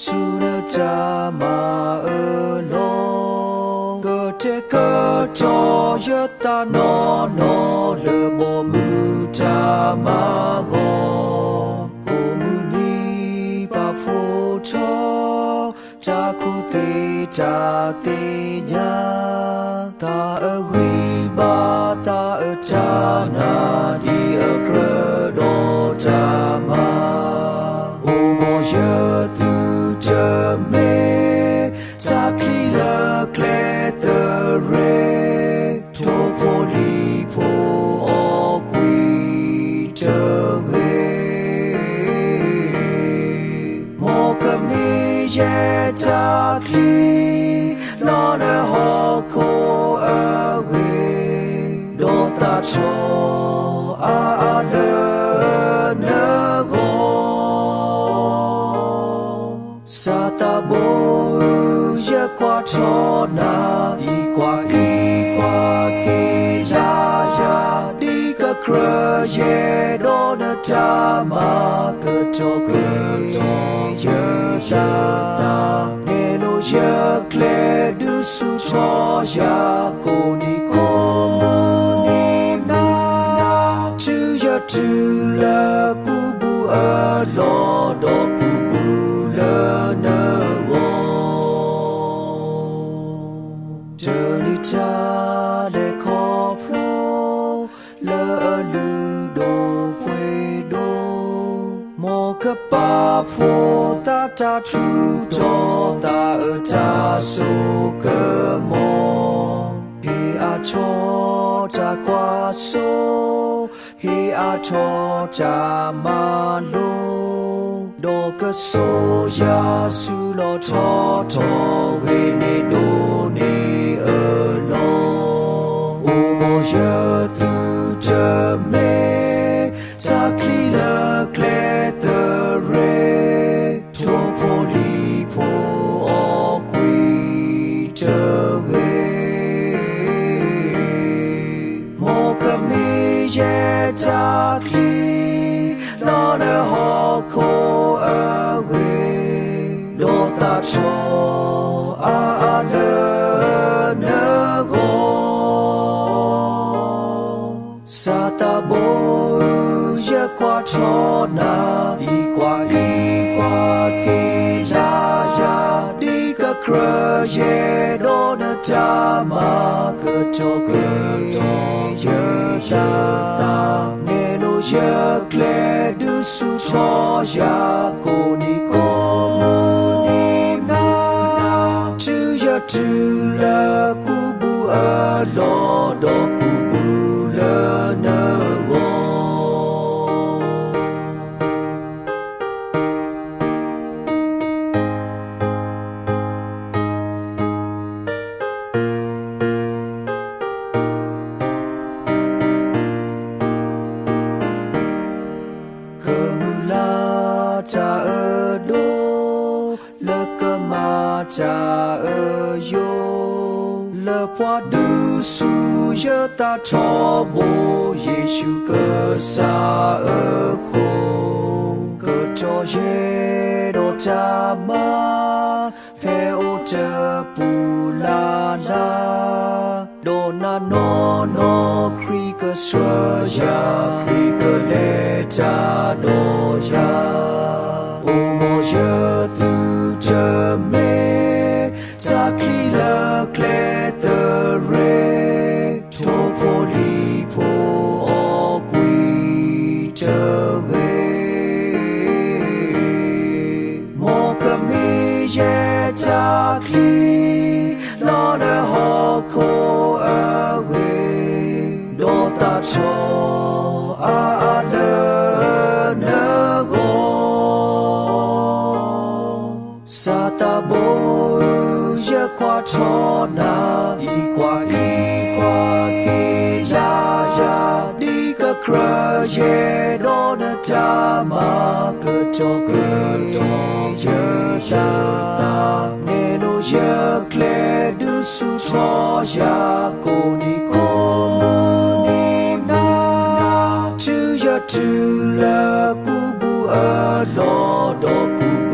ဆူနတၢ်မၤအၢလီၤ. ကတဲာ်ကတီၤယသးနီၢ်နီၢ်လၢဘီမုၢ်တၢ်မၤဂီၢ်, ကိးမုၢ်နံၤပာ်ဖှိၣ်ထီၣ် တၢ်ကူၣ်သ့တၢ်သ့ၣ်ညါ, သးအဂံၢ်ဘါသးအတၢ်နာ် ဒ်အကြၢးဒီးတၢ်မၤ, အိၣ်မီၤယသုတမ့ၢ် တၢ်ချံလၢကျဲသရဲ, ထိၣ်ဖိလံၤဖိအီၣ်ကွံာ်တဂ့ၤ. မ်ကမ့ၢ်ယဲတၢ်ချံ လီၤလၢဟီၣ်ခိၣ်အဂ့ၢ်, ဒီးသၣ်ထီၣ်အါအါလၢနဂီၢ်. စၢ်သးဘိဧၢ, ယကွၢ်ထီၣ်နၤ, အံၤကွၢ်အံၤကွၢ်က့ၤယၤယၤ, ဒ်ကကြၢးယဲဒီးနတၢ်မၤ ကတီၤက့ၤယသး, နဲလိာ်ယကျဲဒုးဆူၣ်ထီၣ်ယၤ, ကိးနံၤကိးနၤ တုၤယတုၤလၢကူးဘုအလီၢ် ဒီးကူးဘုလၢနဂီၢ်. တနံၤတၢ်လဲၤခီဖျိ လၢအလုၢ်ဒိၣ်ပှ့ၤဒိၣ်, မ်ကပာ်ဖှိၣ်သးတၢ်ထူးတီၤ သးအတၢ်စိကမီၤ, ဟ့ၣ်အါထီၣ်တၢ်ကွၢ်စိ ဟ့ၣ်အါထီၣ်တၢ်မၤလိ, ဒီးကစိာ်ယၤဆူလီၤထီထီၣ် ဂ့ၤန့ၢ်ဒိၣ်န့ၢ်အလီၢ်, အိၣ်မီၤယသုတမ့ၢ် တၢ်ချံလၢကျဲသရဲ, ထိၣ်ဖိလံၤဖိအီၣ်ကွံာ်တဂ့ၤ. မ်ကမ့ၢ်ယဲတၢ်ချံ လီၤလၢဟီၣ်ခိၣ်အဂ့ၢ်, ဒီးသၣ်ထီၣ်အါအါလၢနဂီၢ်. စၢ်သးဘိဧၢ, ယကွၢ်ထီၣ်နၤ, အံၤကွၢ်အံၤကွၢ်က့ၤယၤယၤ, ဒ်ကကြၢးယဲဒီးနတၢ်မၤ ကတီၤက့ၤယသး, နဲလိာ်ယကျဲဒုးဆူၣ်ထီၣ်ယၤ, ကိးနံၤကိးနၤ တုၤယတုၤလၢကူးဘုအလီၢ် ဒီးကူးဘုလၢနဂီၢ်. ကမုၢ်လၢ်တၢ်အဒိ လၢကမၤတၢ်အယိာ်, လၢပှၤဒုးဆူယသးထီဘိ, ယ့ၣ်ၡူးကစၢ်အဃိ, ကတီၤယဲဒီးတၢ်မၤ ဖဲအိၣ်တပူၤလၢ်လၢ်, ဒီးနၤနီၢ်နီၢ်ခရံာ်ကဆှၢယၤ, ခရံာ်ကလဲၤတၢ်ဒီးယၤ, အိၣ်မီၤယသုတမ့ၢ် တၢ်ချံလၢကျဲသရဲ, ထိၣ်ဖိလံၤဖိအီၣ်ကွံာ်တဂ့ၤ. မ်ကမ့ၢ်ယဲတၢ်ချံ လီၤလၢဟီၣ်ခိၣ်အဂ့ၢ်, ဒီးသၣ်ထီၣ်အါအါလၢနဂီၢ်. စၢ်သးဘိဧၢ, ယကွၢ်ထီၣ်နၤ, အံၤကွၢ်အံၤကွၢ်က့ၤယၤယၤ, ဒ်ကကြၢးယဲဒီးနတၢ်မၤ ကတီၤက့ၤယသး, နဲလိာ်ယကျဲဒုးဆူၣ်ထီၣ်ယၤ, ကိးနံၤကိးနၤ တုၤယတုၤလၢကူးဘုအလီၢ် ဒီးကူးဘု